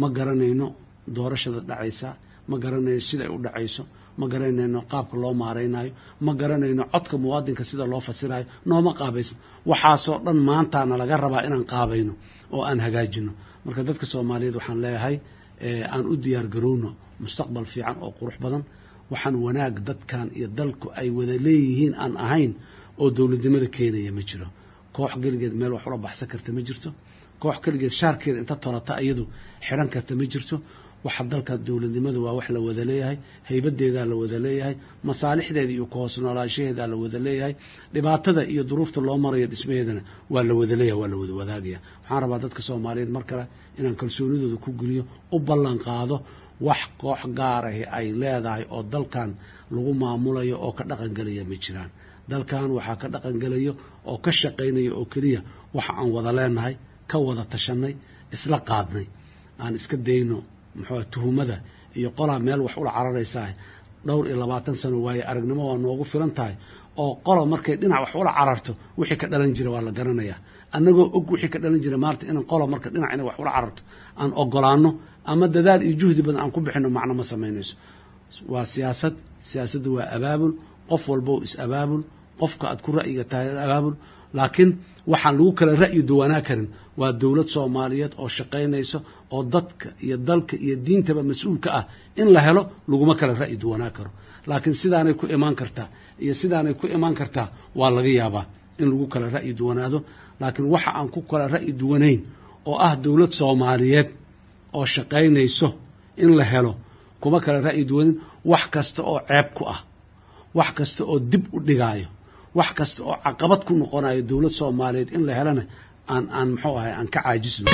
Ma garanayno doorashada dhacaysa, ma garanayno sida ay u dhacayso, ma garanayno qaabka loo maaraynayo, ma garanayno codka muwaadinka sida loo fasirayo, nooma qaabaysan. Waxaasoo dhan maantaana laga rabaa inaan qaabayno oo aan hagaajino. Marka dadka Soomaaliyeed waxaan leeyahay, aan u diyaar garowno mustaqbal fiican oo qurux badan. Waxaan wanaag dadkan iyo dalku ay wada leeyihiin aan ahayn oo dowladnimada keenaya ma jiro. Koox keligeed meel wax ula baxsan karta ma jirto, koox keligeed shaarkeeda inta tolata iyadu xidhan karta ma jirto. Waxa dalka dowladnimadu waa wax la wada leeyahay, haybadeedaa la wada leeyahay, masaalixdeeda iyo kuhoos noolaanshaheedaa la wada leeyahay, dhibaatada iyo duruufta loo marayo dhismaheedana waa la wada leeyahay, waa la wada wadaagaya. Waxaan rabaa dadka Soomaaliyeed mar kale inaan kalsoonidooda ku geliyo, u ballan qaado wax koox gaarahi ay leedahay oo dalkan lagu maamulayo oo ka dhaqangelaya ma jiraan. Dalkan waxaa ka dhaqangelayo oo ka shaqaynaya oo keliya waxa aan wada leenahay, ka wada tashanay, isla qaadnay. Aan iska dayno muxuu tuhumada iyo qolaa meel wax ula cararaysaa. Dhowr iyo labaatan sano waaye aragnimo waa noogu filan tahay, oo qola markay dhinac wax ula cararto wixii ka dhalan jira waa la garanayaa. Annagoo og wixii ka dhalan jira maanta inaan qola marka dhinac inay wax ula cararto aan ogolaano ama dadaal iyo juhdi badan aan ku bixino, macno ma samaynayso. Waa siyaasad, siyaasaddu waa abaabul, qof walbow is abaabul, qofka aad ku ra'yiga tahay abaabul, laakiin waxaan lagu kala ra'yi duwanaa karin waa dowlad Soomaaliyeed oo shaqaynayso oo dadka iyo dalka iyo diintaba mas-uul ka ah in la helo, laguma kala ra'yi duwanaa karo. Laakiin sidaanay ku imaan kartaa iyo sidaanay ku imaan kartaa waa laga yaabaa in lagu kala ra'yi duwanaado, laakiin waxa aan ku kala ra'yi duwanayn oo ah dowlad Soomaaliyeed oo shaqaynayso in la helo kuma kala ra'yi duwanin. Wax kasta oo ceeb ku ah, wax kasta oo dib u dhigaayo, wax kasta oo caqabad ku noqonayo dowlad Soomaaliyeed in la helana aan muxuu ahay aan ka caajisno.